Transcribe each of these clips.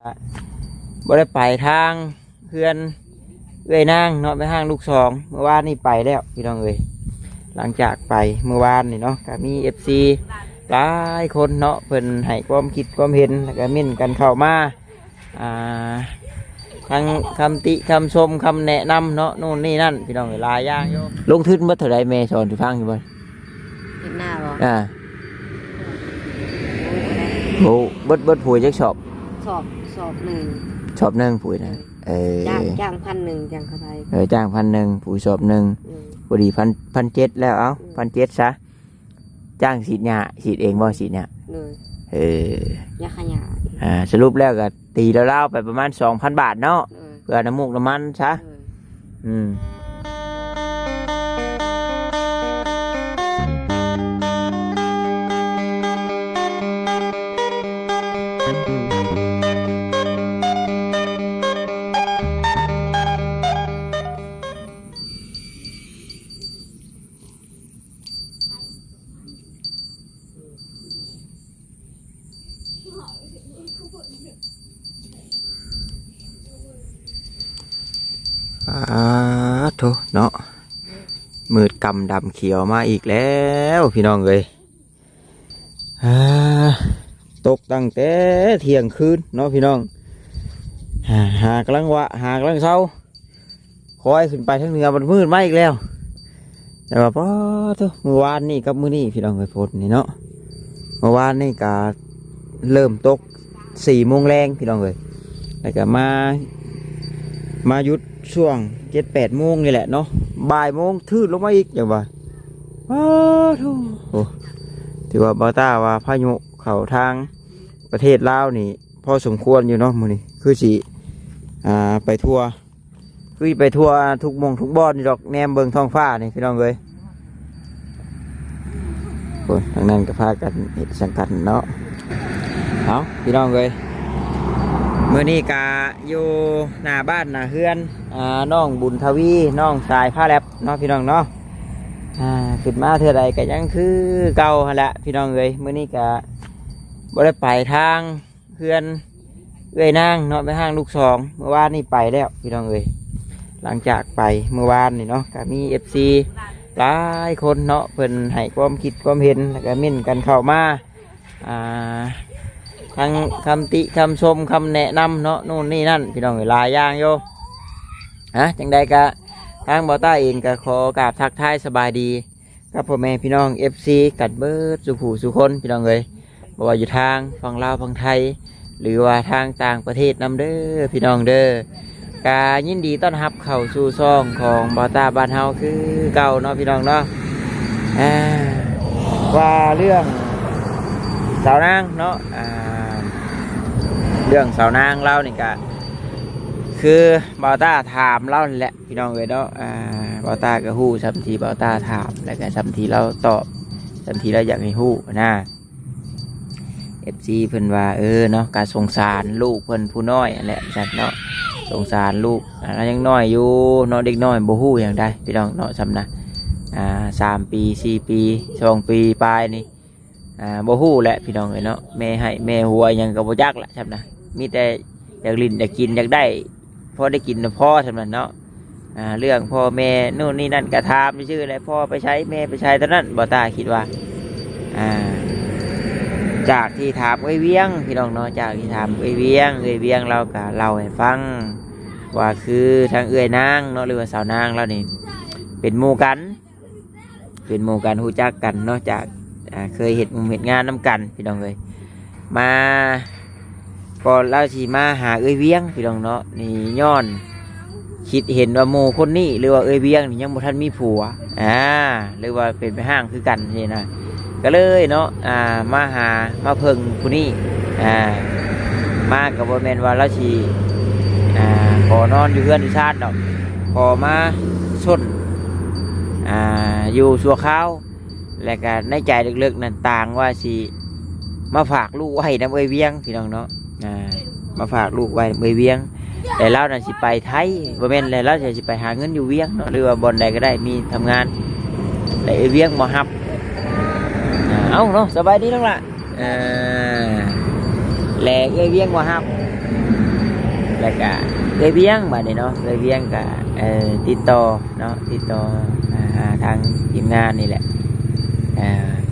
ບໍ່ໄດ້ໄປທາງເຮືອນເອື້ອຍນາງເນາະ ແມ່ຮ້າງລູກສອງ ເມື່ອວານນີ້ໄປແລ້ວພີ່ນ້ອງເອີຍ. ຫຼັງຈາກໄປເມື່ອວານນີ້ເນາະ ກໍມີເອັຟຊີຫຼາຍຄົນເນາະ ເພິ່ນໃຫ້ຄວາມຄິດຄວາມເຫັນ ແລ້ວກໍເມັ້ນກັນເຂົ້າມາ ອ່າ ທັງຄຳຕິຄຳຊົມ ຄຳແນະນຳເນາະ ໂນ່ນນີ້ນັ້ນ ພີ່ນ້ອງເອີຍ ຫຼາຍຢ່າງຢູ່. ລົງທຶນເບິດເທົ່າໃດແມ່ ສອນຊິຟັງຢູ່ບໍ່? ເຮັດນາບໍ່? ອ່າ ໂອ້ ເບິດ ເບິດປູຈັກສອບ? ສອບ ສອບໜຶ່ງ ສອບໜຶ່ງປູນະ. ເອີ ເອີ ຈ້າງ ຈ້າງພັນໜຶ່ງ ຈ້າງເທົ່າໃດ? ເອີ ຈ້າງພັນໜຶ່ງ ປູສອບໜຶ່ງ. ອືມ ພໍດີພັນ ພັນເຈັດແລ້ວ ເອົ້າ ອືມ ພັນເຈັດຊະ. ຈ້າງສີດຫຍ້າ ສີດເອງບໍ່ ສີດຫຍ້າ? ໂດຍ ເອີ ຢາຂະຫຍ້າ. ອ່າ ສະຫຼຸບແລ້ວກໍຕີລາວໆໄປປະມານສອງພັນບາດເນາະ. ໂດຍ ເພື່ອນ້ຳມູກນ້ຳມັນຊະ. ໂດຍ ອືມ. ອາໂທເນາະ ມືດກຳດຳຂຽວມາອີກແລ້ວພີ່ນ້ອງເອີຍ. ອາ ຕົກຕັ້ງແຕ່ທ່ຽງຄືນເນາະພີ່ນ້ອງ. ອາ ຫາກຳລັງວະ ຫາກຳລັງເຊົາ ຄອຍຂຶ້ນໄປທາງເໜືອ ມັນມືດມາອີກແລ້ວ. ແຕ່ວ່າ ປາໂທ ມື້ວານນີ້ກັບມື້ນີ້ພີ່ນ້ອງເອີຍ ຝົນນີ້ເນາະ ມື້ວານນີ້ກະເລີ່ມຕົກສີ່ໂມງແລງພີ່ນ້ອງເອີຍ ແລ້ວກະມາ ມາຢຸດຊ່ວງເຈັດແປດໂມງນີ້ແຫຼະເນາະ ບ່າຍໂມງທືດລົງມາອີກ ຈັ່ງວ່າ ປາໂທ ໂອ້ ຖືວ່າບ່າວຕ້າວ່າພາຍຸເຂົ້າທາງປະເທດລາວນີ້ພໍສົມຄວນຢູ່ເນາະ ມື້ນີ້ຄືຊິ ອ່າ ໄປທົ່ວ ຄືໄປທົ່ວທຸກໝ່ອງທຸກບ່ອນຢູ່ດອກ ແນມເບິ່ງທ້ອງຟ້ານີ້ພີ່ນ້ອງເອີຍ. ໂອ້ຍ ທາງນັ້ນກໍພາກັນເຮັດສັງກັນເນາະ. ເອົ້າ ພີ່ນ້ອງເອີຍ ມື້ນີ້ກະຢູ່ໜ້າບ້ານໜ້າເຮືອນ ອ່າ ນ້ອງບຸນທະວີ ນ້ອງສາຍພາແລັບເນາະ ພີ່ນ້ອງເນາະ. ອ່າ ຂຶ້ນມາເທື່ອໃດກໍຍັງຄືເກົ່າຫັ້ນແຫຼະ ພີ່ນ້ອງເອີຍ. ມື້ນີ້ກະບໍ່ໄດ້ໄປທາງ ເຮືອນເອື້ອຍນາງເນາະ ແມ່ຮ້າງລູກສອງ ເມື່ອວານນີ້ໄປແລ້ວພີ່ນ້ອງເອີຍ. ຫຼັງຈາກໄປເມື່ອວານນີ້ເນາະ ກໍມີເອັຟຊີຫຼາຍຄົນເນາະ ເພິ່ນໃຫ້ຄວາມຄິດຄວາມເຫັນ ແລ້ວກໍເມັ້ນກັນເຂົ້າມາ ອ່າ ທັງຄຳຕິຄຳຊົມ ຄຳແນະນຳເນາະ ໂນ່ນນີ້ນັ້ນ ພີ່ນ້ອງເອີຍ ຫຼາຍຢ່າງຢູ່. ອ່າ ຈັ່ງໃດກໍທາງບ່າວຕ້າເອງກໍຂໍກາບທັກທາຍສະບາຍດີ ກັບພໍ່ແມ່ພີ່ນ້ອງເອັຟຊີກັນເບິດສູ່ຜູ້ສູ່ຄົນ ພີ່ນ້ອງເອີຍ ບໍ່ວ່າຢູ່ທາງຝັ່ງລາວຝັ່ງໄທ ຫຼືວ່າທາງຕ່າງປະເທດນຳເດີ ພີ່ນ້ອງເດີ. ກະຍິນດີຕ້ອນຮັບເຂົ້າສູ່ຊ່ອງຂອງບ່າວຕ້າບ້ານເຮົາຄືເກົ່າເນາະ ພີ່ນ້ອງເນາະ. ອ່າ ວ່າເລື່ອງສາວນາງເນາະ ອ່າ ເລື່ອງສາວນາງລາວນີ້ກະ ຄືບ່າວຕ້າຖາມລາວນີ້ແຫຼະ ພີ່ນ້ອງເອີຍເນາະ. ອ່າ ບ່າວຕ້າກໍຮູ້ສ່ຳທີ່ບ່າວຕ້າຖາມ ແລ້ວກໍສ່ຳທີ່ລາວຕອບ ສ່ຳທີ່ລາວຢາກໃຫ້ຮູ້ນະ. ເອັຟຊີເພິ່ນວ່າ ເອີເນາະ ກໍສົງສານລູກເພິ່ນຜູ້ນ້ອຍຫັ້ນແຫຼະ ວ່າຊັ້ນເນາະ. ສົງສານລູກ ອ່າ ລາວຍັງນ້ອຍຢູ່ເນາະ ເດັກນ້ອຍບໍ່ຮູ້ຫຍັງໃດ໋ ພີ່ນ້ອງເນາະ ສ່ຳນະ ອ່າ ສາມປີ ສີ່ປີ ສອງປີປາຍນີ້ ອ່າ ບໍ່ຮູ້ແຫຼະ ພີ່ນ້ອງເອີຍເນາະ. ແມ່ໃຫ້ແມ່ຫົວຫຍັງກໍບໍ່ຈັກລະ ສ່ຳນະ ມີແຕ່ຢາກຫຼິ້ນ ຢາກກິນ ຢາກໄດ້ ພໍໄດ້ກິນນະ ພໍສ່ຳນັ້ນເນາະ. ອ່າ ເລື່ອງພໍ່ແມ່ໂນ່ນນີ້ນັ້ນກໍຖາມຊື່ໆແຫຼະ ພໍ່ໄປໃສ ແມ່ໄປໃສ ເທົ່ານັ້ນ. ບ່າວຕ້າຄິດວ່າ ອ່າ ຈາກທີ່ຖາມເອື້ອຍວຽງ ພີ່ນ້ອງເນາະ ຈາກທີ່ຖາມເອື້ອຍວຽງ ເອື້ອຍວຽງລາວກໍເລົ່າໃຫ້ຟັງວ່າ ຄືທາງເອື້ອຍນາງເນາະ ຫຼືວ່າສາວນາງລາວນີ້ ເປັນໝູ່ກັນ ເປັນໝູ່ກັນ ຮູ້ຈັກກັນເນາະ ຈາກ ອ່າ ເຄີຍເຮັດງານເຮັດງານນຳກັນ ພີ່ນ້ອງເອີຍ. ມາ ກໍລາວຊິມາຫາເອື້ອຍວຽງ ພີ່ນ້ອງເນາະ ນີ້ຍ້ອນຄິດເຫັນວ່າໝູ່ຄົນນີ້ ຫຼືວ່າເອື້ອຍວຽງນີ້ຍັງບໍ່ທັນມີຜົວ ອ່າ ຫຼືວ່າເປັນແມ່ຮ້າງຄືກັນຊີ້ນະ ກໍເລີຍເນາະ ອ່າ ມາຫາ ມາເພິ່ງຜູ້ນີ້ ອ່າ ມາກໍບໍ່ແມ່ນວ່າລາວຊິ ອ່າ ຂໍນອນຢູ່ເຮືອນຢູ່ຊານດອກ ຂໍມາຊົນ ອ່າ ຢູ່ຊົ່ວຄາວ ແລະກະໃນໃຈເລິກໆນັ້ນຕ່າງວ່າຊິມາຝາກລູກໄວ້ນຳເອື້ອຍວຽງ ພີ່ນ້ອງເນາະ ອ່າ ມາຝາກລູກໄວ້ນຳເອື້ອຍວຽງ ແຕ່ລາວນັ້ນຊິໄປໄທ ບໍ່ແມ່ນ ແລະລາວຊິໄປຫາເງິນຢູ່ວຽງເນາະ ຫຼືວ່າບ່ອນໃດກໍໄດ້ມີທຳງານ ແລະເອື້ອຍວຽງບໍ່ຮັບ. ອ່າ ເອົ້າເນາະ ສະບາຍດີນ້ອງຫຼ້າ ເອີ ແລະເອື້ອຍວຽງບໍ່ຮັບ ແລ້ວກະເອື້ອຍວຽງ ບາດນີ້ເນາະ ເອື້ອຍວຽງກະ ເອີ ຕິດຕໍ່ເນາະ ຕິດຕໍ່ຫາທາງທີມງານນີ້ແຫຼະ ເອີ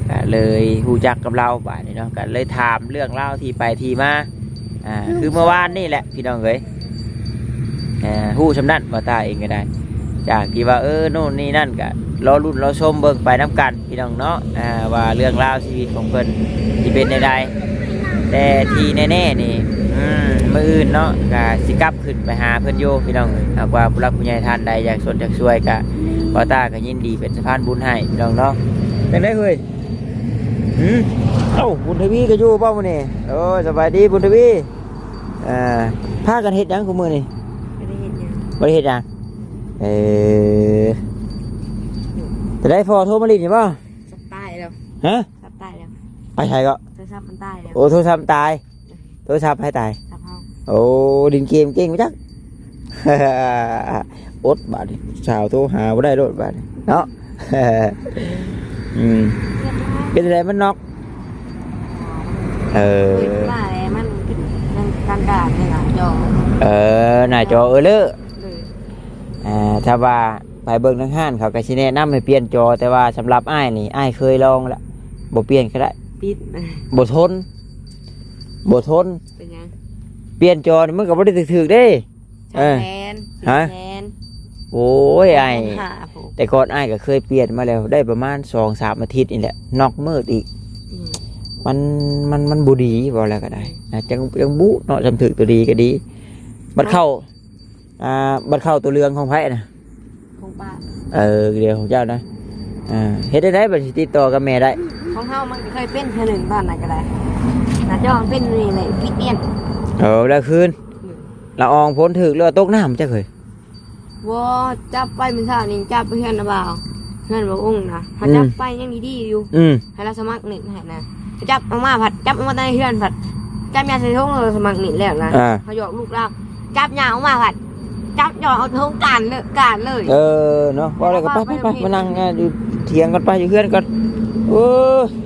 ກະເລີຍຮູ້ຈັກກັບລາວບາດນີ້ເນາະ ກະເລີຍຖາມເລື່ອງລາວທີ່ໄປທີ່ມາ ອ່າ ຄືເມື່ອວານນີ້ແຫຼະພີ່ນ້ອງເອີຍ ເອີ ຮູ້ຊ່ຳນັ້ນ ບ່າວຕ້າເອງກໍໄດ້ ຈາກທີ່ວ່າ ເອີ ໂນ່ນນີ້ນັ້ນ ກໍລໍລຸ້ນລໍຊົມເບິ່ງໄປນຳກັນພີ່ນ້ອງເນາະ ອ່າ ວ່າເລື່ອງລາວຊີວິດຂອງເພິ່ນຊິເປັນແນວໃດ ແຕ່ທີ່ແນ່ໆນີ້ ອືມ ມື້ອື່ນເນາະ ກໍຊິກັບຂຶ້ນໄປຫາເພິ່ນຢູ່ພີ່ນ້ອງ ຫາກວ່າຜູ້ຫຼັກຜູ້ໃຫຍ່ທ່ານໃດຢາກຊົນຢາກຊ່ວຍ ກໍບ່າວຕ້າກໍຍິນດີເປັນສະພານບຸນໃຫ້ພີ່ນ້ອງເນາະ ຈັ່ງໃດເຮີ້ຍ? ຫື? ເອົ້າ ບຸນທະວີກໍຢູ່ບໍ່ມື້ນີ້? ໂອ້ຍ ສະບາຍດີບຸນທະວີ ເອີ ພາກັນເຮັດຫຍັງຄູ່ມື້ນີ້? ບໍ່ໄດ້ເຮັດຫຍັງ ບໍ່ໄດ້ເຮັດຫຍັງ ເອີ ຈະໄດ້ພໍໂທມາຫຼິ້ນຢູ່ບໍ່? ສັບຕາຍແລ້ວ ຮະ? ສັບຕາຍແລ້ວ ໄປໃສເກາະ? ໂທລະສັບມັນຕາຍແລ້ວ ໂອ້ ໂທລະສັບຕາຍ ໂທລະສັບໃຜຕາຍ? ສັບເຮົາ ໂອ້ ຫຼິ້ນເກມເກັ່ງຈັກ ອົດບາດນີ້ ສາວໂທຫາບໍ່ໄດ້ໂລດບາດນີ້ເນາະ ອືມ ເປັນຈັ່ງໃດມັນນັອກ? ເອີ ມັນເປັນການການໃນໜ້າຈໍ ເອີ ໜ້າຈໍເອີເລີ ເອີ ຖ້າວ່າໄປເບິ່ງທາງຮ້ານເຂົາກໍຊິແນະນຳໃຫ້ປ່ຽນຈໍ ແຕ່ວ່າສຳລັບອ້າຍນີ້ ອ້າຍເຄີຍລອງແລ້ວ ບໍ່ປ່ຽນກໍໄດ້ ຕິດ ບໍ່ທົນ ບໍ່ທົນ ເປັນຫຍັງ? ປ່ຽນຈໍນີ້ມັນກໍບໍ່ໄດ້ຖືກໆເດ້ ສາມແສນ ຮະ? ສີ່ແສນ ໂອ້ຍ ອ້າຍ ແຕ່ກ່ອນອ້າຍກໍເຄີຍປ່ຽນມາແລ້ວ ໄດ້ປະມານສອງສາມອາທິດນີ້ແຫຼະ ນັອກມືດອີກ ອືມ ມັນ ມັນ ມັນບໍ່ດີ ເວົ້າແລ້ວກໍໄດ້ ອືມ ນະ ຈັ່ງ ຈັ່ງບຸເນາະ ຊ່ຳຖືກຕົວດີກໍດີ ບັດເຂົ້າ ອ່າ ບັດເຂົ້າຕົວເຫຼືອງຂອງໃຜນະ? ຂອງປ້າ ເອີ ດຽວຂອງເຈົ້ານະ ອ່າ ເຮັດໄດ້ໃດບັດຊິຕິດຕໍ່ກັບແມ່ໄດ້? ຂອງເຮົາມັນກໍເຄີຍເປັນເທື່ອໜຶ່ງຕອນນັ້ນກໍໄດ້ ໜ້າຈອມັນເປັນນີ້ແຫຼະ ປິດປ່ຽນ ເອີ ແລ້ວຄືນ ອືມ ລະອອງພົ້ນຖືກ ຫຼືວ່າຕົກນ້ຳຈັກເຮີ້ຍ? ບໍ່ ຈັບໄປມື້ເຊົ້ານີ້ ຈັບໄປເຮືອນນ້າບ່າວ ເຮືອນບ່າວອົງນະ ເຮົາ ອືມ ຈັບໄປຍັງດີໆຢູ່ ອືມ ໃຫ້ລາວສະໝັກຫຼິ້ນໃຫ້ນະ ຈັບອອກມາພັດ ຈັບອອກມາແຕ່ໃນເຮືອນພັດ ຈັບຍ່າງໃສ່ຖົງ ລາວສະໝັກຫຼິ້ນແລ້ວນະ ອ່າ ເຮົາຢອກລູກລາວ ຈັບຍ່າງອອກມາພັດ ຈັບຍ່ອງເອົາຖົງການເລີຍ ການເລີຍ ເອີ ເນາະ ເວົ້າແລ້ວກໍໄປ ໄປ ໄປ ມານັ່ງຢູ່ຖຽງກ່ອນ ໄປຢູ່ເຮືອນກ່ອນ ເອີ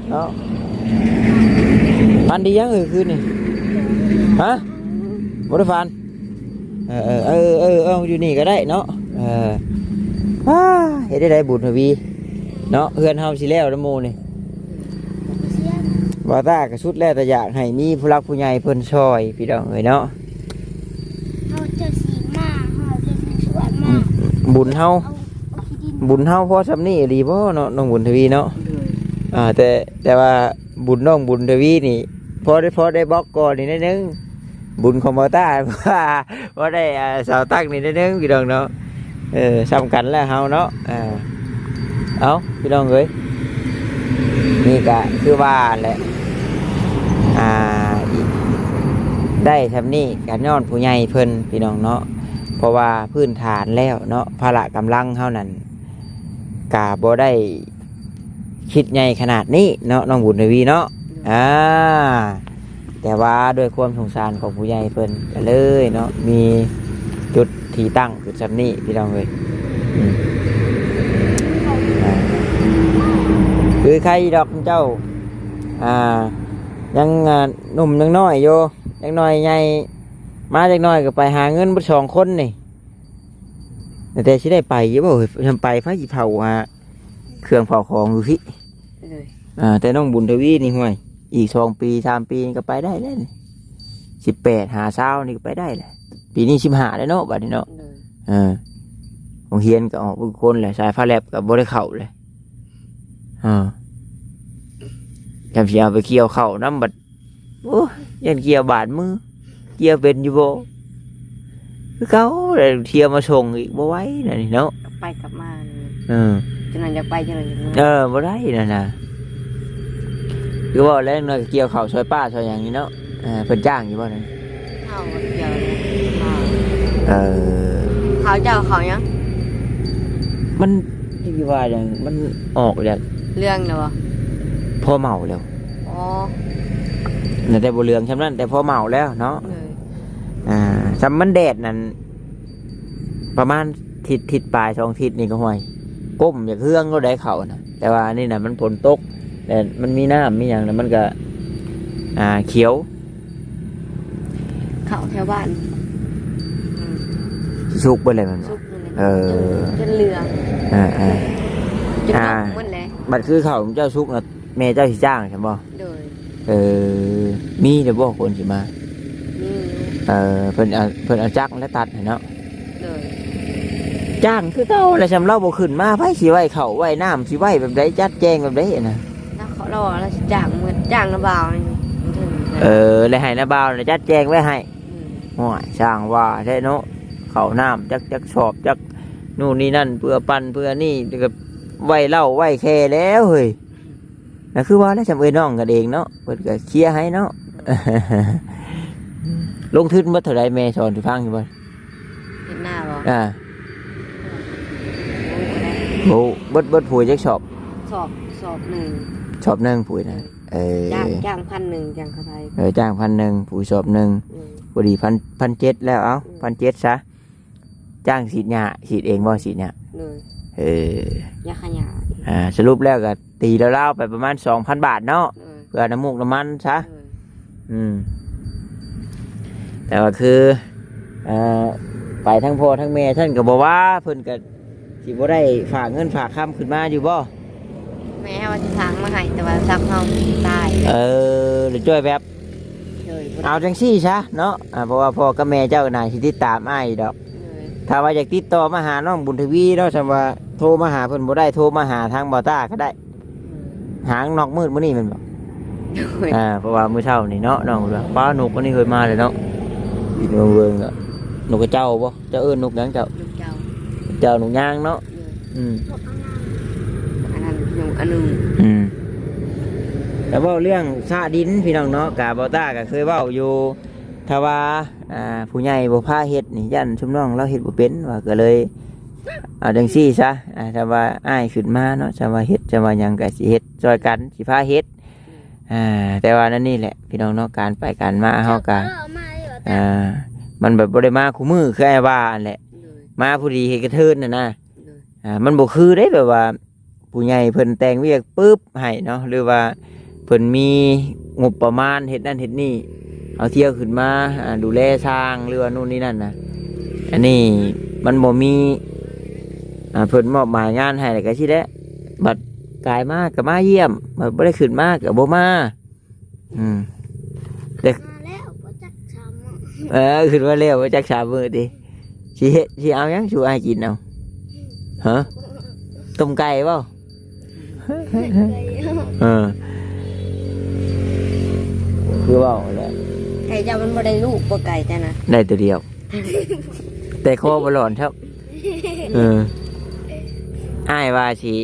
ເນາະ ຝັນດີຍັງເອີຍຄືນນີ້? ຮະ? ບໍ່ໄດ້ຝັນ? ເອີ ເອີ ເອີ ເອີ ເອີ ຢູ່ນີ້ກໍໄດ້ເນາະ ເອີ ອ້າ ເຮັດໄດ້ໃດບຸນທະວີເນາະ ເຮືອນເຮົາຊິແລ້ວນຳໝູ່ນີ້ ບ່າວຕ້າກໍສຸດແລ້ວ ແຕ່ຢາກໃຫ້ມີຜູ້ຫຼັກຜູ້ໃຫຍ່ເພິ່ນຊ່ອຍ ພີ່ນ້ອງເອີຍເນາະ ເຮົາຈະຊິມາ ເຮົາຈະຊິຊວນມາ ອືມ ບຸນເຮົາ ເອົາ ເອົາທີ່ດິນ ບຸນເຮົາພໍຊ່ຳນີ້ອີ່ຫຼີບໍ່ເນາະ ນ້ອງບຸນທະວີເນາະ ໂດຍ ອ່າ ແຕ່ ແຕ່ວ່າ ບຸນນ້ອງບຸນທະວີນີ້ ພໍໄດ້ ພໍໄດ້ບອກກ່ອນນີ້ໜ້ອຍໜຶ່ງ ບຸນຂອງບ່າວຕ້າ ພໍໄດ້ ອ່າ ສາວຕັກນີ້ໜ້ອຍໜຶ່ງພີ່ນ້ອງເນາະ ເອີ ຊ່ຳກັນແລ້ວເຮົາເນາະ ເອີ ເອົ້າ ພີ່ນ້ອງເອີຍ ນີ້ກະຄືວ່າແຫຼະ ອ່າ ໄດ້ຊ່ຳນີ້ກະຍ້ອນຜູ້ໃຫຍ່ເພິ່ນພີ່ນ້ອງເນາະ ເພາະວ່າພື້ນຖານແລ້ວເນາະ ພະລະກຳລັງເຮົານັ້ນກະບໍ່ໄດ້ ຄິດໃຫຍ່ຂະໜາດນີ້ເນາະ ນ້ອງບຸນທະວີເນາະ ໂດຍ ອ່າ ແຕ່ວ່າດ້ວຍຄວາມສົງສານຂອງຜູ້ໃຫຍ່ເພິ່ນ ກໍເລີຍເນາະ ມີຈຸດທີ່ຕັ້ງຈຸດຊ່ຳນີ້ ພີ່ນ້ອງເອີຍ ອືມ ອ່າ ຄືໃຄດອກເຈົ້າ ອ່າ ຍັງ ອ່າ ໜຸ່ມຍັງນ້ອຍຢູ່ ຈັກໜ່ອຍໃຫຍ່ ມາຈັກໜ່ອຍກໍໄປຫາເງິນເບິດສອງຄົນນີ້ ແຕ່ຊິໄດ້ໄປຢູ່ບໍ່? ເອີຍ ໄປ ໃຜຊິເຝົ້າ ອ່າ ເຄື່ອງເຝົ້າຂອງຢູ່ພີ້ ເອີຍ ອ່າ ແຕ່ນ້ອງບຸນທະວີນີ້ ຫ້ວຍ ອີກສອງປີສາມປີນີ້ກໍໄປໄດ້ແລ້ວນີ້ ສິບແປດຫາຊາວນີ້ກໍໄປໄດ້ແຫຼະ ປີນີ້ສິບຫ້າແລ້ວເນາະ ບັດນີ້ເນາະ ໂດຍ ເອີ ໂຮງຮຽນກໍອອກເບິດທຸກຄົນແຫຼະ ສາຍຟ້າແລັບກໍບໍ່ໄດ້ເຂົ້າແຫຼະ ເອີ ຈຳຊິເອົາໄປກ່ຽວເຂົ້ານຳ ບັດ ໂອ້ຍ ຢ້ານກ່ຽວບາດມື ກ່ຽວເປັນຢູ່ບໍ່? ຄືເກົ່າແຫຼະ ທ່ຽວມາສົ່ງອີກ ບໍ່ໄຫວນະນີ້ເນາະ ກັບໄປກັບມານີ້ ເອີ ຈັ່ງນັ້ນຢາກໄປ ຈັ່ງນັ້ນຢາກມາ ເອີ ບໍ່ໄດ້ນັ້ນນະ ຄືເວົ້າແລ້ວໜ້ອຍກ່ຽວເຂົ້າຊ່ອຍປ້າຊ່ອຍຫຍັງນີ້ເນາະ ເອີ ເພິ່ນຈ້າງຢູ່ບໍ່ນັ້ນ? ເຮົາກໍກ່ຽວເລີຍ ເອີ ເຂົ້າເຈົ້າເຂົ້າຫຍັງ? ມັນ ທີ່ວ່າຫຍັງ ມັນອອກແລ້ວ ເຫຼືອງແລ້ວບໍ່? ພໍເໝົາແລ້ວ ອໍ ແຕ່ບໍ່ເຫຼືອງຊ່ຳນັ້ນ ແຕ່ພໍເໝົາແລ້ວເນາະ ເອີ ອ່າ ຊ່ຳມັນແດດນັ້ນ ປະມານທິດ ທິດປາຍ ສອງທິດນີ້ກໍ ຫ້ວຍ ກົ້ມຢາກເຮືອງໂລດໄດ໋ເຂົ້ານະ ແຕ່ວ່າອັນນີ້ນະ ມັນຝົນຕົກ ແລ້ວມັນມີນ້ຳມີຫຍັງ ແລ້ວມັນກໍ ອ່າ ຂຽວ ເຂົ້າແຖວບ້ານ ສຸກເບິດແລ້ວແມ່ນບໍ່? ສຸກເບິດແລ້ວ ເອີ ຈົນເຫຼືອງ ເອີໆ ຈົນ ອ່າ ເໝິດແລ້ວ. ບັດຄືເຂົ້າເຈົ້າສຸກນະ ແມ່ເຈົ້າຊິຈ້າງຊັ້ນບໍ່? ໂດຍ ເອີ ມີແລ້ວບໍ່ຄົນຊິມາ? ມີຢູ່ ເອີ ເພິ່ນເອົາ ເພິ່ນເອົາຈັກມາຕັດໃຫ້ເນາະ. ໂດຍ ຈ້າງຄືເກົ່າແຫຼະ ຊ່ຳລາວບໍ່ຂຶ້ນມາ ໃຜຊິໄວ້ເຂົ້າໄວ້ນ້ຳ ຊິໄວ້ແບບໃດ ຈັດແຈງແບບໃດນະ? ລາວ ລາວວ່າລາວຊິຈ້າງເໝິດ ຈ້າງນາບ່າວນີ້ ເອີ ແລ້ວໃຫ້ນາບ່າວນະຈັດແຈງໄວ້ໃຫ້. ໂດຍ ໂອ້ຍ ຊ່າງວ່າແທ້ເນາະ ເຂົ້ານ້ຳຈັກ ຈັກສອບ ຈັກໂນ່ນນີ້ນັ້ນ ເພື່ອປັ່ນເພື່ອນີ້ ແລ້ວກໍໄວ້ເຫຼົ້າໄວ້ແຄ່ແລ້ວເຮີ້ຍ. ກໍຄືວ່າແຫຼະ ຊ່ຳເອື້ອຍນ້ອງກັນເອງເນາະ ເພິ່ນກໍເຄຍໃຫ້ເນາະ. ລົງທຶນເບິດເທົ່າໃດ ແມ່ສອນໃຫ້ຟັງຢູ່ບໍ່? ເຮັດນາບໍ່? ອ່າ ໂອ້ ເບິດ ເບິດປູຈັກສອບ? ສອບ ສອບໜຶ່ງ ສອບໜຶ່ງປູນະ. ເອີ ເອີ ຈ້າງ ຈ້າງພັນໜຶ່ງຈັ່ງເຂົ້າໄທ. ເອີ ຈ້າງພັນໜຶ່ງ ປູສອບໜຶ່ງ. ເອີ ພໍດີພັນ ພັນເຈັດແລ້ວ ເອົ້າ ເອີ ພັນເຈັດຊະ. ຈ້າງສີດຫຍ້າ ສີດເອງບໍ່ ສີດຫຍ້າ? ໂດຍ ເອີ ຢາຂ້າຫຍ້າ. ອ່າ ສະຫຼຸບແລ້ວກໍຕີລາວໆໄປປະມານສອງພັນບາດເນາະ. ໂດຍ ເພື່ອນ້ຳມູກນ້ຳມັນຊະ. ໂດຍ ອືມ ແຕ່ວ່າຄື ເອີ ໄປທັງພໍ່ທັງແມ່ຊັ້ນກໍບໍ່ວ່າ ເພິ່ນກໍຊິບໍ່ໄດ້ຝາກເງິນຝາກຄຳຂຶ້ນມາຢູ່ບໍ່? ແມ່ວ່າຊິຝາກມາໃຫ້ ແຕ່ວ່າຊັບເຮົາຕາຍ. ເອີ ແລ້ວຈ່ອຍແບບ ໂດຍ ບໍ່ໄດ້ ເອົາຈັ່ງຊີ້ຊະເນາະ ອ່າ ເພາະວ່າພໍ່ກັບແມ່ເຈົ້າກໍໜ້າຊິຕິດຕາມອ້າຍຢູ່ດອກ. ໂດຍ ຖ້າວ່າຢາກຕິດຕໍ່ມາຫານ້ອງບຸນທະວີເນາະ ຊ່ຳວ່າໂທມາຫາເພິ່ນບໍ່ໄດ້ ໂທມາຫາທາງບ່າວຕ້າກໍໄດ້. ໂດຍ ຫານອກມືດມື້ນີ້ແມ່ນບໍ່? ໂດຍ ອ່າ ເພາະວ່າມື້ເຊົ້ານີ້ເນາະ ນ້ອງເພິ່ນວ່າ ປ້າ ນົກອັນນີ້ເຄີຍມາເລີຍເນາະ. ເບິ່ງໆ ແລ້ວນົກກະເຈົ້າບໍ່? ເຈົ້າເອີ້ນນົກຫຍັງເຈົ້າ? ນົກເຈົ້າ ເຈົ້ານົກຍາງເນາະ. ໂດຍ ອືມ ອັນນັ້ນ ອັນໜຶ່ງ. ອືມ ແລ້ວເວົ້າເລື່ອງຊະດິນພີ່ນ້ອງເນາະ ກະບ່າວຕ້າກໍເຄີຍເວົ້າຢູ່ ຖ້າວ່າ ອ່າ ຜູ້ໃຫຍ່ບໍ່ພາເຮັດນີ້ ຢ້ານຊຸມນ້ອງລາວເຮັດບໍ່ເປັນວ່າ ກໍເລີຍເອົາຈັ່ງຊີ້ຊະ ອ່າ ຖ້າວ່າອ້າຍຂຶ້ນມາເນາະ ຖ້າວ່າເຮັດ ຖ້າວ່າຫຍັງກໍຊິເຮັດຊ່ອຍກັນ ຊິພາເຮັດ. ອ່າ ແຕ່ວ່ານັ້ນນີ້ແຫຼະພີ່ນ້ອງເນາະ ການໄປການມາເຮົາກໍ ອ່າ ມັນແບບບໍ່ໄດ້ມາຄູ່ມື້ຄືອ້າຍວ່າຫັ້ນແຫຼະ. ໂດຍ ມາພໍດີເຮັດກະເທີນຫັ້ນນະ. ໂດຍ ອ່າ ມັນບໍ່ຄືເດ້ ແບບວ່າຜູ້ໃຫຍ່ເພິ່ນແຕ່ງວຽກປຶບໃຫ້ເນາະ ຫຼືວ່າເພິ່ນມີງົບປະມານເຮັດນັ້ນເຮັດນີ້ ເອົາທ່ຽວຂຶ້ນມາ ອ່າ ດູແລຊ່າງ ຫຼືວ່າໂນ່ນນີ້ນັ້ນນະ. ອັນນີ້ມັນບໍ່ມີ ອ່າ ເພິ່ນມອບໝາຍງານໃຫ້ ແລ້ວກໍຊີ້ແຫຼະ ບັດກາຍມາກໍມາຢ້ຽມ ບັດບໍ່ໄດ້ຂຶ້ນມາກໍບໍ່ມາ. ອືມ ແຕ່ ມາແລ້ວບໍ່ຈັກສາມມື້ ເອີ ຂຶ້ນມາແລ້ວບໍ່ຈັກສາມມື້ຕິ. ຊິເຮັດ ຊິເອົາຫຍັງສູ່ອ້າຍກິນເອົາ? ຮະ? ຕົ້ມໄກ່ບໍ່? ເອີ ຄືເວົ້າແຫຼະ ໄກ່ເຈົ້າມັນບໍ່ໄດ້ລູກບໍ່ ໄກ່ເຈົ້ານະ? ໄດ້ຕົວດຽວ ແຕ່ຄໍບໍ່ຫຼອນຊ້ຳ. ເອີ ອ້າຍວ່າຊິ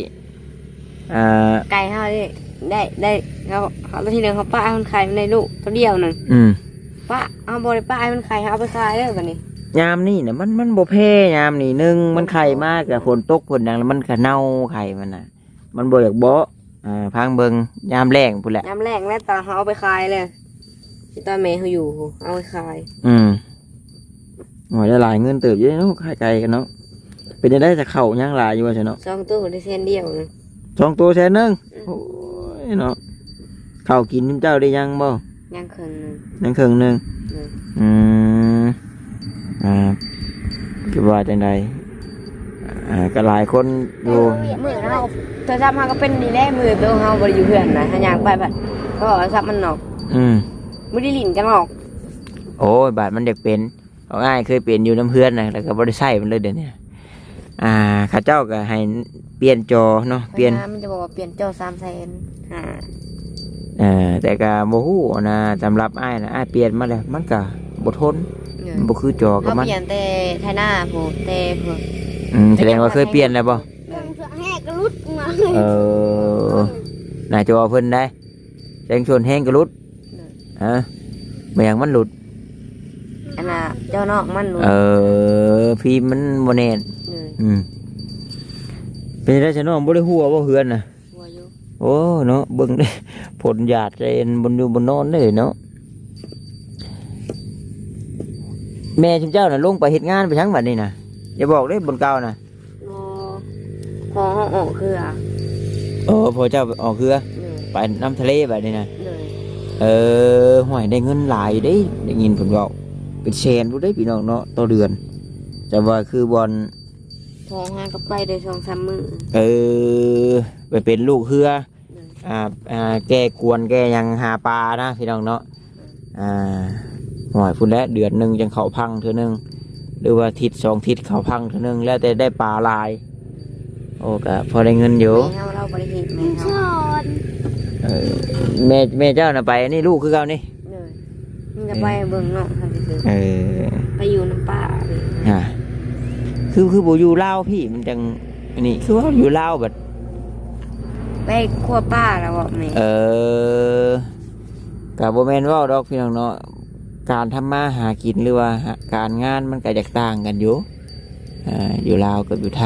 ອ່າ ໄກ່ເຮົານີ້ໄດ້ ໄດ້ ເຮົາ ເຮົາ ທີໜຶ່ງເຮົາປະໃຫ້ມັນໄຂ່ ມັນໄດ້ລູກຕົວດຽວໜຶ່ງ. ອືມ ປະ ເຮົາບໍ່ໄດ້ປະໃຫ້ມັນໄຂ່ ເຮົາເອົາໄປຂາຍເດີບັດນີ້. ຍາມນີ້ນະ ມັນ ມັນບໍ່ແພ້ ຍາມນີ້ໜຶ່ງມັນໄຂ່ມາກໍຝົນຕົກຝົນຫຍັງ ແລ້ວມັນກໍເນົ່າໄຂ່ມັນນະ ມັນບໍ່ຢາກເບາະ. ອ່າ ຟັງເບິ່ງຍາມແລ້ງພຸ້ນແຫຼະ ຍາມແລ້ງແລ້ວຕອນເຮົາເອົາໄປຂາຍເລີຍ ທີ່ຕອນແມ່ເຮົາຢູ່ ເອົາໄປຂາຍ. ອືມ ໂອ້ຍ ໄດ້ຫຼາຍເງິນເຕີບຢູ່ເນາະ ຂາຍໄກ່ກັນເນາະ. ເປັນຈັ່ງໃດ ຈະເຂົ້າຍັງຫຼາຍຢູ່ວ່າຊັ້ນເນາະ? ສອງໂຕໄດ້ແສນດຽວນະ. ສອງໂຕແສນໜຶ່ງ? ອືມ ໂອ້ຍເນາະ. ເຂົ້າກິນເຈົ້າໄດ້ຍັງບໍ່? ຍັງເຄິ່ງໜຶ່ງ. ຍັງເຄິ່ງໜຶ່ງ. ໂດຍ ອືມ ອ່າ ຈະວ່າຈັ່ງໃດ ອ່າ ກໍຫຼາຍຄົນຢູ່. ມື້ເຮົາ ໂທລະສັບເຮົາກໍເປັນນີ້ແຫຼະ ມື້ໂຕເຮົາບໍ່ໄດ້ຢູ່ເຮືອນນະ ເຮົາຍ່າງໄປ ໄປ ກໍໂທລະສັບມັນນອກ. ອືມ ບໍ່ໄດ້ຫຼິ້ນກັນນອກ. ໂອ້ຍ ບາດມັນຢາກເປັນ ຂອງອ້າຍເຄີຍເປັນຢູ່ນຳເຮືອນນະ ແລ້ວກໍບໍ່ໄດ້ໃຊ້ມັນເລີຍດຽວນີ້. ອ່າ ເຂົາເຈົ້າກໍໃຫ້ປ່ຽນຈໍເນາະ ປ່ຽນ ມັນຈະບອກວ່າປ່ຽນຈໍສາມແສນຫ້າ. ເອີ ແຕ່ກໍບໍ່ຮູ້ນະ ສຳລັບອ້າຍນະ ອ້າຍປ່ຽນມາແລ້ວ ມັນກໍບໍ່ທົນ. ເອີ ມັນບໍ່ຄືຈໍກັບມັນ. ເຮົາປ່ຽນແຕ່ໄຖນາພຸ້ນ ແຕ່ພຸ້ນ. ອືມ ສະແດງວ່າເຄີຍປ່ຽນແລ້ວບໍ່? ເອີ ແຮກກໍຫຼຸດມາ. ເອີ ໜ້າຈະວ່າເພິ່ນໄດ໋ ແສງຊົນແຮງກໍຫຼຸດ. ໂດຍ ຮະ ແມ່ນຫຍັງມັນຫຼຸດ? ອັນນ່າ ຈໍນອກມັນຫຼຸດ. ເອີ ຟີມມັນບໍ່ແໜ້ນ. ໂດຍ ອືມ ເປັນໄດ໋ຊະນ້ອງ ບໍ່ໄດ້ຮົ່ວບໍ່ເຮືອນນະ? ຮົ່ວຢູ່. ໂອ້ ເນາະ ເບິ່ງເດ້ ຝົນຫຍາດໃສ່ບ່ອນຢູ່ບ່ອນນອນເດ້ເນາະ. ແມ່ຊຸມເຈົ້ານະ ລົງໄປເຮັດງານໄປທາງບັດນີ້ນະ ຢ່າບອກເດ້ບ່ອນເກົ່ານະ. ບໍ່ ພໍ່ເຮົາອອກເຮືອ. ໂອ້ ພໍ່ເຈົ້າອອກເຮືອ. ໂດຍ ໄປນຳທະເລບັດນີ້ນະ. ໂດຍ ເອີ ຫ້ວຍ ໄດ້ເງິນຫຼາຍເດ້ ໄດ້ຍິນເພິ່ນເວົ້າ ເປັນແສນພຸ້ນເດ້ພີ່ນ້ອງເນາະ ຕໍ່ເດືອນ. ແຕ່ວ່າຄືບ່ອນ ໂທຫາກໍໄປໄດ້ສອງສາມມື້. ເອີ ໄປເປັນລູກເຮືອ ໂດຍ ອ່າ ອ່າ ແກ່ກວນແກ່ຫຍັງຫາປານະພີ່ນ້ອງເນາະ. ອ່າ ໂອ້ຍ ພຸ້ນແຫຼະ ເດືອນໜຶ່ງຈັ່ງເຂົ້າພັງເທື່ອໜຶ່ງ ຫຼືວ່າທິດສອງທິດເຂົ້າພັງເທື່ອໜຶ່ງ ແລ້ວແຕ່ໄດ້ປາຫຼາຍ. ໂອ້ ກໍພໍໄດ້ເງິນຢູ່. ແມ່ເຮົາ ລາວບໍ່ໄດ້ເຮັດ ແມ່ເຮົາ ເອີ ແມ່ ແມ່ເຈົ້ານະໄປ ອັນນີ້ລູກຄືເກົ່ານີ້. ໂດຍ ມັນກໍໄປເບິ່ງນ້ອງເຮົາຊື່ໆ. ເອີ ໄປຢູ່ນຳປ້າ. ຮະ ຄື ຄືບໍ່ຢູ່ລາວພີ້ ມັນຈັ່ງ ອັນນີ້ ຄືວ່າຢູ່ລາວບັດ ໄປຄົວປ້າແລ້ວເບາະແມ່. ເອີ ກໍບໍ່ແມ່ນເວົ້າດອກພີ່ນ້ອງເນາະ ການທຳມາຫາກິນ ຫຼືວ່າການງານມັນກໍຢາກຕ່າງກັນຢູ່. ອ່າ ຢູ່ລາວກັບຢູ່ໄທ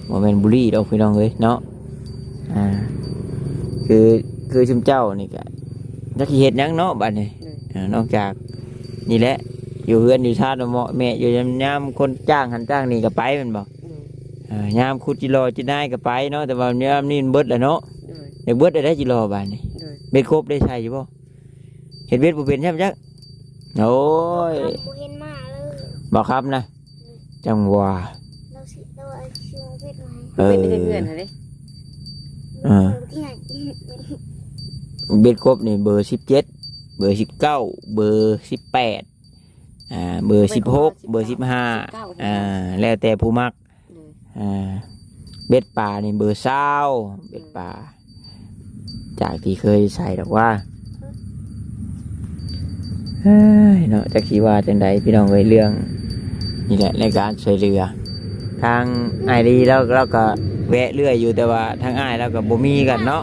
ບໍ່ແມ່ນບູລີດອກພີ່ນ້ອງເອີຍເນາະ. ອ່າ ຄື ຄືຊຸມເຈົ້ານີ້ກະຈັກຊິເຮັດຫຍັງເນາະບາດນີ້. ໂດຍ ອ່າ ນອກຈາກນີ້ແຫຼະ ຢູ່ເຮືອນຢູ່ຊານເມາະແມະຢູ່ ຍາມ ຍາມຄົນຈ້າງຫັ້ນຈ້າງນີ້ກໍໄປແມ່ນບໍ່? ໂດຍ ອ່າ ຍາມຂຸດຈິຫຼໍ່ຈິນາຍກໍໄປເນາະ ແຕ່ວ່າຍາມນີ້ມັນເບິດແລ້ວເນາະ. ໂດຍ ຢາກເບິດແລ້ວໄດ໋ຈິຫຼໍ່ບາດນີ້. ໂດຍ ເບັດຄົບໄດ້ໃຊ້ຢູ່ບໍ່? ເຮັດເບັດບໍ່ເປັນຊ້ຳຈັກ. ໂອ້ຍ ບໍ່ເຫັນມາເລີຍ ບໍ່ຄັບນະ. ອືມ ຈັ່ງວ່າ ລາວຊິ ລາວຊິເຮັດໃຫ້ ເອີ ເປັນເຮືອນຫັ້ນເດ້. ເອີ ເອີ ເບັດຄົບນີ້ເບີສິບເຈັດ ເບີສິບເກົ້າ ເບີສິບແປດ ອ່າ ເບີສິບຫົກ ເບີສິບຫ້າ ສິບເກົ້າ ອ່າ ແລ້ວແຕ່ຜູ້ມັກ. ໂດຍ ອ່າ ເບັດປານີ້ເບີຊາວ ເບັດປາ ຈາກທີ່ເຄີຍໃສ່ດອກວ່າ. ເອີຍເນາະ ຈັກຊິວ່າຈັ່ງໃດພີ່ນ້ອງເອີຍ ເລື່ອງນີ້ແຫຼະ ໃນການຊ່ວຍເຫຼືອ. ທາງອ້າຍລີລາວ ລາວກໍແວະເລື້ອຍຢູ່ ແຕ່ວ່າທາງອ້າຍລາວກໍບໍ່ມີກັນເນາະ.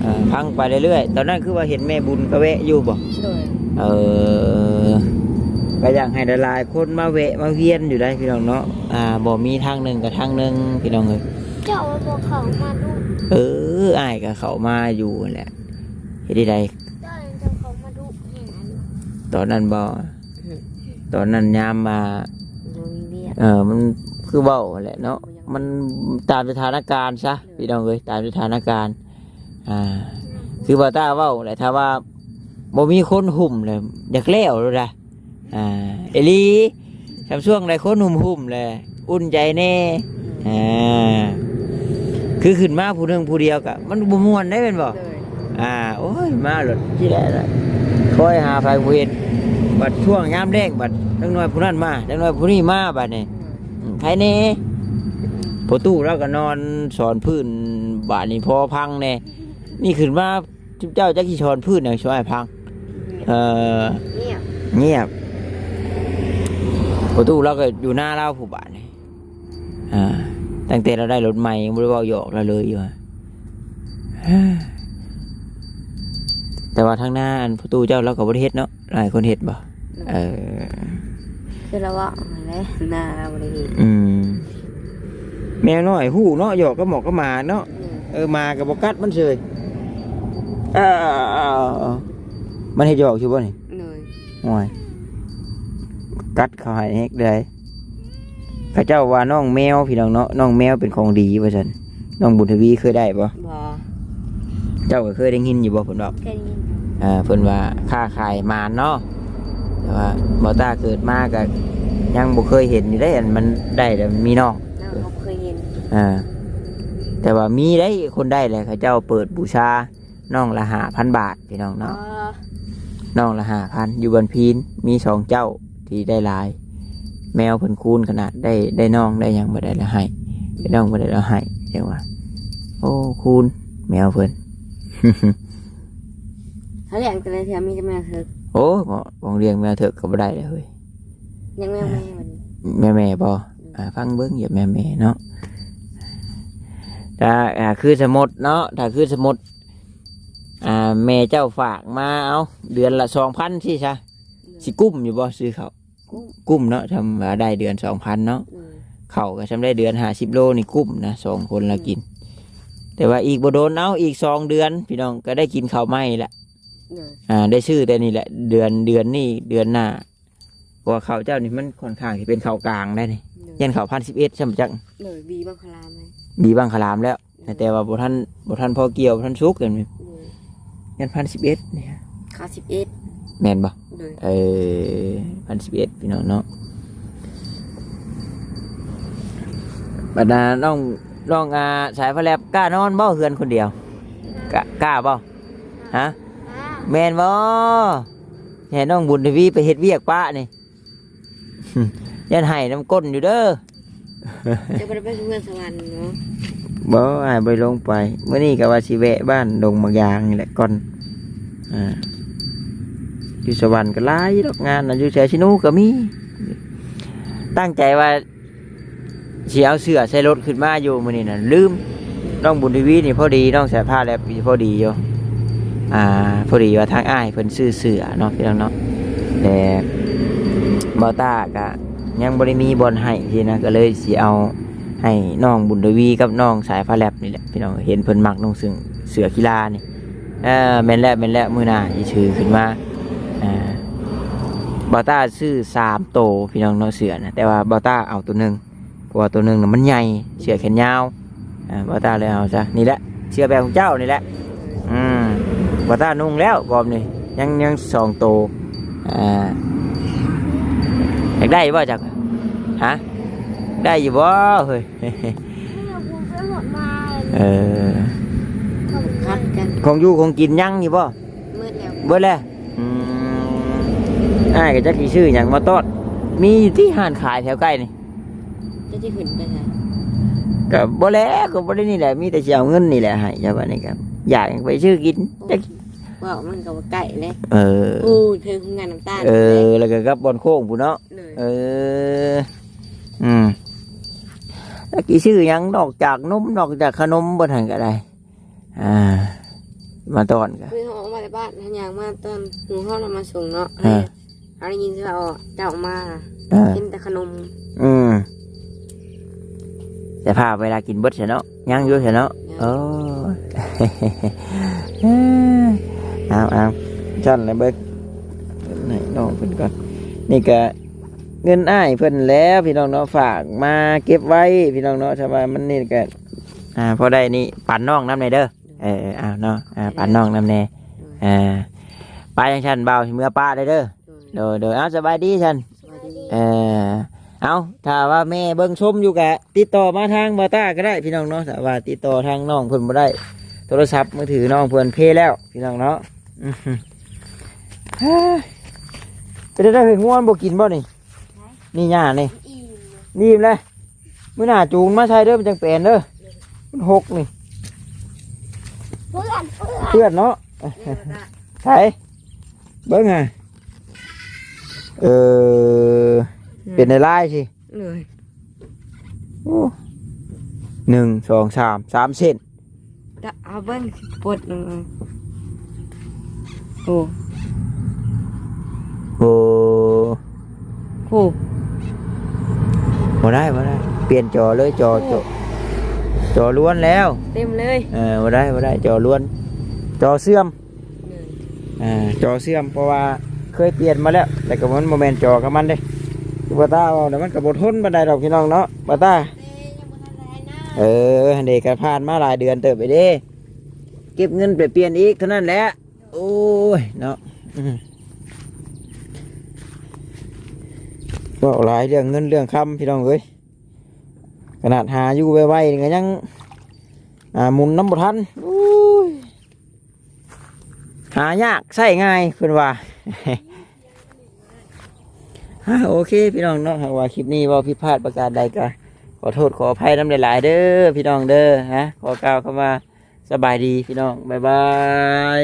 ເອີ ຟັງໄປເລື້ອຍໆ ຕອນນັ້ນຄືວ່າເຫັນແມ່ບຸນກໍແວະຢູ່ບໍ່? ໂດຍ ເອີ ກໍຢາກໃຫ້ຫຼາຍໆຄົນມາແວະມາວຽນຢູ່ໄດ໋ພີ່ນ້ອງເນາະ. ອ່າ ບໍ່ມີທາງໜຶ່ງກໍທາງໜຶ່ງພີ່ນ້ອງເອີຍ. ເຈົ້າບໍ່ເຂົ້າມາດຸ? ເອີ ອ້າຍກໍເຂົ້າມາຢູ່ຫັ້ນແຫຼະ ເຮັດໃດ? ເຈົ້າຍັງຈະເຂົ້າມາດຸແຮງອັນ ຕອນນັ້ນບໍ່? ອືມ ຕອນນັ້ນຍາມວ່າ ບໍ່ມີວຽກ ເອີ ມັນຄືເວົ້າຫັ້ນແຫຼະເນາະ ມັນຕາມສະຖານະການຊະ ໂດຍ ພີ່ນ້ອງເອີຍ ຕາມສະຖານະການ. ອ່າ ຄືບ່າວຕ້າເວົ້າແຫຼະ ຖ້າວ່າບໍ່ມີຄົນຫຸ້ມແລ້ວຢາກແລ້ວໂລດນະ. ອ່າ ອີ່ຫຼີ ຊ່ຳຊ່ວງໃດຄົນຫຸ້ມໆແຫຼະ ອຸ່ນໃຈແດ່. ອ່າ ຄືຂຶ້ນມາຜູ້ໜຶ່ງຜູ້ດຽວກະມັນບໍ່ມ່ວນໄດ໋ແມ່ນບໍ່? ໂດຍ ອ່າ ໂອ້ຍ ມາໂລດ ທີ່ແລກລະ ຄອຍຫາໃຜບໍ່ເຫັນ ບັດຊ່ວງຍາມແລ້ງ ບັດຈັກໜ່ອຍຜູ້ນັ້ນມາ ຈັກໜ່ອຍຜູ້ນີ້ມາ ບັດນີ້ ໂດຍ ອືມ ໃຜແດ່. ພໍ່ຕູ້ລາວກໍນອນສອນພື້ນ ບາດນີ້ພໍພັງແດ່. ນີ້ຂຶ້ນມາ ເຈົ້າຈັກຊິສອນພື້ນຫຍັງຊ່ວຍພັງ. ເອີ ງຽບ ງຽບ ປະຕູລາວກໍຢູ່ໜ້າລາວຜູ້ບາດນີ້. ອ່າ ຕັ້ງແຕ່ລາວໄດ້ລົດໃໝ່ ຍັງບໍ່ໄດ້ເວົ້າຫຍອກລາວເລີຍຢູ່. ແຕ່ວ່າທາງໜ້າອັນປະຕູເຈົ້າລາວກໍບໍ່ໄດ້ເຮັດເນາະ. ຫຼາຍຄົນເຮັດບໍ່? ເອີ ຄືລາວເວົ້າຫັ້ນແຫຼະ ໜ້າລາວບໍ່ໄດ້ເຮັດ. ອືມ ແມວນ້ອຍຮູ້ເນາະ ຫຍອກກັບໝອກກັບໝາເນາະ. ອືມ ເອີ ໝາກໍບໍ່ກັດມັນເສີຍ. ເອີ ມັນເຮັດຫຍອກຢູ່ບໍ່ນີ້? ໂດຍ ໂອ້ຍ ກັດເຂົາໃຫ້ເຮັດໃດ. ເຂົາເຈົ້າວ່ານ້ອງແມວ ພີ່ນ້ອງເນາະ ນ້ອງແມວເປັນຂອງດີວ່າຊັ້ນ. ນ້ອງບຸນທະວີເຄີຍໄດ້ບໍ່? ບໍ່. ເຈົ້າກໍເຄີຍໄດ້ຍິນຢູ່ບໍ່ເພິ່ນເວົ້າ? ເຄີຍໄດ້ຍິນ. ເອີ ເພິ່ນວ່າຄ້າຂາຍໝານເນາະ. ແຕ່ວ່າບໍ່ຕ້າເກີດມາກໍຍັງບໍ່ເຄີຍເຫັນຢູ່ເດ້ ອັນມັນໄດ້ແລ້ວມີນ້ອງ. ເອີ ບໍ່ເຄີຍເຫັນ. ເອີ ແຕ່ວ່າມີໄດ້ຄົນໄດ້ແຫຼະ ເຂົາເຈົ້າເປີດບູຊາ ນ້ອງລະຫ້າພັນບາດ ພີ່ນ້ອງເນາະ. ອໍ ນ້ອງລະຫ້າພັນ ຢູ່ບ້ານພີນ ມີສອງເຈົ້າທີ່ໄດ້ຫຼາຍ. ແມວເພິ່ນຄູນຂະໜາດ ໄດ້ ໄດ້ນ້ອງໄດ້ຫຍັງບໍ່ໄດ້ລະໃຫ້ ໄດ້ນ້ອງບໍ່ໄດ້ລະໃຫ້ ຈັ່ງວ່າ. ໂອ້ ຄູນແມວເພິ່ນ. ເຂົາລ້ຽງແຕ່ລະເທື່ອມີແຕ່ແມວເຖິກ. ໂອ້ ຂອງລ້ຽງແມວເຖິກກໍບໍ່ໄດ້ເລີຍເຮີ້ຍ. ຍັງແມວແມ່ບັດນີ້ ແມວແມ່ບໍ່? ອືມ ອ່າ ຟັງເບິ່ງ ຢາກແມວແມ່ເນາະ. ຖ້າ ອ່າ ຄືສະໝຸດເນາະ ຖ້າຄືສະໝຸດ ອ່າ ແມ່ເຈົ້າຝາກມາ ເອົາ ເດືອນລະສອງພັນຊີ້ຊະ ອືມ ຊິກຸ້ມຢູ່ບໍ່ຊື້ເຂົ້າ? ກຸ້ມ ກຸ້ມເນາະ ທຳວ່າໄດ້ເດືອນສອງພັນເນາະ. ອືມ ເຂົ້າກໍຊ່ຳໄດ້ເດືອນຫ້າສິບໂລນີ້ ກຸ້ມນະ ສອງຄົນລະ ອືມ ກິນ. ແຕ່ວ່າອີກບໍ່ດົນ ເອົາ ອີກສອງເດືອນ ພີ່ນ້ອງ ກໍໄດ້ກິນເຂົ້າໃໝ່ລະ. ໂດຍ ອ່າ ໄດ້ຊື້ແຕ່ນີ້ແຫຼະ ເດືອນ ເດືອນນີ້ ເດືອນໜ້າ. ເພາະວ່າເຂົ້າເຈົ້ານີ້ມັນຂ້ອນຂ້າງຊິເປັນເຂົ້າກາງໄດ໋ນີ້. ໂດຍ ຢ້ານເຂົ້າພັນສິບເອັດຊ້ຳຈັກ. ໂດຍ ບີບັງຄະລາມ ບີບັງຄະລາມແລ້ວ. ໂດຍ ແຕ່ວ່າບໍ່ທັນ ບໍ່ທັນພໍກ່ຽວ ບໍ່ທັນສຸກ. ໂດຍ ຢ້ານພັນສິບເອັດນີ້ ເຂົ້າສິບເອັດ ແມ່ນບໍ່? ໂດຍ ເອີ ພັນສິບເອັດ ພີ່ນ້ອງເນາະ. ບັດນັ້ນນ້ອງ ນ້ອງ ອ່າ ສາຍຟ້າແລັບ ກ້ານອນບໍ່ເຮືອນຄົນດຽວ? ກ້າ ກ້າບໍ່? ຮະ? ແມ່ນບໍ່? ໃຫ້ນ້ອງບຸນທະວີໄປເຮັດວຽກປະນີ້ ຢ້ານໄຫ້ນຳກົ້ນຢູ່ເດີ. ເຈົ້າບໍ່ໄດ້ໄປເມືອງສະຫວັນເນາະ? ບໍ່ ອ້າຍບໍ່ໄດ້ລົງໄປ. ມື້ນີ້ກໍວ່າຊິແວະບ້ານດົງໝາກຢາງນີ້ແຫຼະກ່ອນ. ອ່າ ຢູ່ສະຫວັນກໍຫຼາຍດອກງານນະ ຢູ່ແຖວຊິໂນກໍມີ. ຕັ້ງໃຈວ່າຊິເອົາເສື້ອໃສ່ລົດຂຶ້ນມາຢູ່ມື້ນີ້ນະ ລືມ. ນ້ອງບຸນທະວີນີ້ພໍດີ ນ້ອງສາຍຟ້າແລັບນີ້ພໍດີຢູ່. ອ່າ ພໍດີວ່າທາງອ້າຍເພິ່ນຊື້ເສື້ອເນາະ ພີ່ນ້ອງເນາະ ແຕ່ບ່າວຕ້າກະຍັງບໍ່ໄດ້ມີບ່ອນໃຫ້ຊີ້ນະ ກໍເລີຍຊິເອົາໃຫ້ນ້ອງບຸນທະວີກັບນ້ອງສາຍຟ້າແລັບນີ້ແຫຼະ ພີ່ນ້ອງ. ເຫັນເພິ່ນມັກນຸ່ງເສື້ອ ເສື້ອກິລານີ້. ເອີ ແມ່ນແລ້ວ ແມ່ນແລ້ວ ມື້ໜ້າຊິຖືຂຶ້ນມາ. ອ່າ ບ່າວຕ້າຊື້ສາມໂຕ ພີ່ນ້ອງເນາະ ເສື້ອນະ ແຕ່ວ່າບ່າວຕ້າເອົາໂຕໜຶ່ງ ເພາະວ່າໂຕໜຶ່ງນະມັນໃຫຍ່ ເສື້ອແຂນຍາວ. ອ່າ ບ່າວຕ້າເລີຍເອົາຊະ ນີ້ແຫຼະ ເສື້ອແບບຂອງເຈົ້ານີ້ແຫຼະ. ອືມ ບ່າວຕ້ານຸ່ງແລ້ວກອບນີ້ ຍັງ ຍັງສອງໂຕ. ອ່າ ຢາກໄດ້ບໍ່ຈັກ? ຮະ? ໄດ້ຢູ່ບໍ່ເຮີ້ຍ? ເອີ ຂັດກັນ. ຂອງຢູ່ຂອງກິນຍັງຢູ່ບໍ່? ໝົດແລ້ວ ໝົດແລ້ວ. ອືມ ອ້າຍກໍຈັກຊິຊື້ຫຍັງມາຕ້ອນ ມີຢູ່ຕິຮ້ານຂາຍແຖວໃກ້ນີ້? ເຈົ້າຊິຂຶ້ນໄປໃສ? ກໍບໍ່ແລ້ວ ກໍບໍ່ໄດ້ນີ້ແຫຼະ ມີແຕ່ຊິເອົາເງິນນີ້ແຫຼະໃຫ້ເຈົ້າ. ບັດນີ້ກໍຢາກຫຍັງໄປຊື້ກິນ ໂອ້ ຈັກ ເວົ້າມັນກໍບໍ່ໃກ້ເດ້. ເອີ ໂອ້ ເທິງໂຮງງານນ້ຳຕານ ເອີ ແລ້ວກໍກັບບ່ອນໂຄ້ງພຸ້ນເນາະ. ໂດຍ ເອີ ອືມ ຈັກຊິຊື້ຫຍັງນອກຈາກນົມ ນອກຈາກຂະໜົມເບິດຫັ້ນກໍໄດ້. ອ່າ ມາຕ້ອນກະ ຄືເຮົາອອກມາແຕ່ບ້ານ ເຮົາຍ່າງມາຕອນໝູ່ເຮົານຳມາສົ່ງເນາະ. ເອີ ເຮົາໄດ້ຍິນເຂົາເຈົ້າອອກມາ ເອີ ກິນແຕ່ຂະໜົມ. ອືມ ແຕ່ພາເວລາກິນເບິດຊະເນາະ ຍັງຢູ່ຊະເນາະ. ຍັງ ໂອ້ຍ ເອົາໆ ຊັ້ນລະເບິ່ງ ໃຫ້ນ້ອງເພິ່ນກ່ອນ. ນີ້ກະເງິນອ້າຍເພິ່ນແຫຼະ ພີ່ນ້ອງເນາະ ຝາກມາເກັບໄວ້ ພີ່ນ້ອງເນາະ. ຖ້າວ່າມັນນີ້ກະ ອ່າ ພໍໄດ້ນີ້ປັນນ້ອງນຳແດ່ເດີ. ເອີ ເອົາເນາະ ອ່າ ເອີ ປັນນ້ອງນຳແດ່. ໂດຍ ອ່າ ໄປຈັ່ງຊັ້ນ ບ່າວຊິເມືອປະແດ່ເດີ. ໂດຍ ໂດຍ ໂດຍ ເອົາ ສະບາຍດີຊັ້ນ. ສະບາຍດີ ເອີ ເອົາ ຖ້າວ່າແມ່ເບິ່ງຊົມຢູ່ກະຕິດຕໍ່ມາທາງບ່າວຕ້າກໍໄດ້ ພີ່ນ້ອງເນາະ. ຖ້າວ່າຕິດຕໍ່ທາງນ້ອງເພິ່ນບໍ່ໄດ້ ໂທລະສັບມືຖືນ້ອງເພິ່ນເພແລ້ວ ພີ່ນ້ອງເນາະ. ເປັນຈັ່ງໃດ ເຮີ້ຍ ງົວມັນບໍ່ກິນບໍ່ນີ້? ນີ້ຫຍ້ານີ້ ອີ່ມ ອີ່ມແລ້ວ. ມື້ໜ້າຈູງມາໃສ່ເດີ ມັນຈັ່ງແປນເດີ ມັນຫົກນີ້. ເປື້ອນ ເປື້ອນ ເປື້ອນເນາະ. ໃສ່ເບິ່ງຫາ ເອີ ອືມ ເປັນລາຍໆຊິ. ໂດຍ ໂອ້ ໜຶ່ງ ສອງ ສາມ ສາມເສັ້ນ. ດະ ເອົາເບິ່ງ ປົດ ເອີ ໂອ້ ໂອ້ ໂອ້ ບໍ່ໄດ້ ບໍ່ໄດ້ ປ່ຽນຈໍເລີຍ ຈໍ ໂອ້ ຈໍ ຈໍລ້ວນແລ້ວ ເຕັມເລີຍ. ເອີ ບໍ່ໄດ້ ບໍ່ໄດ້ ຈໍລ້ວນ ຈໍເສື່ອມ. ໂດຍ ອ່າ ຈໍເສື່ອມ ເພາະວ່າເຄີຍປ່ຽນມາແລ້ວ ແຕ່ກໍມັນບໍ່ແມ່ນຈໍກັບມັນເດ້. ຄືບ່າວຕ້າເວົ້າແລ້ວ ມັນກໍບໍ່ທົນປານໃດດອກ ພີ່ນ້ອງເນາະ ບ່າວຕ້າ. ເອີ ຫັ້ນເດ ກໍຜ່ານມາຫຼາຍເດືອນເຕີບແລ້ວເດ້ ເກັບເງິນໄປປ່ຽນອີກເທົ່ານັ້ນແຫຼະ. ໂອ້ຍເນາະ ອືມ ເວົ້າຫຼາຍເລື່ອງເງິນເລື່ອງຄຳ ພີ່ນ້ອງເອີຍ. ຂະໜາດຫາຢູ່ໄວໆນີ້ກໍຍັງ ອ່າ ໝູນນຳບໍ່ທັນ. ໂອ້ຍ ຫາຍາກໃຊ້ງ່າຍເພິ່ນວ່າ. ອ່າ ໂອເຄ ພີ່ນ້ອງເນາະ ຫາກວ່າຄລິບນີ້ເວົ້າຜິດພາດປະການໃດ ກໍຂໍໂທດຂໍອະໄພນຳຫຼາຍໆເດີ ພີ່ນ້ອງເດີ. ນະ ຂໍກ່າວຄຳວ່າສະບາຍດີ ພີ່ນ້ອງ ບາຍບາຍ.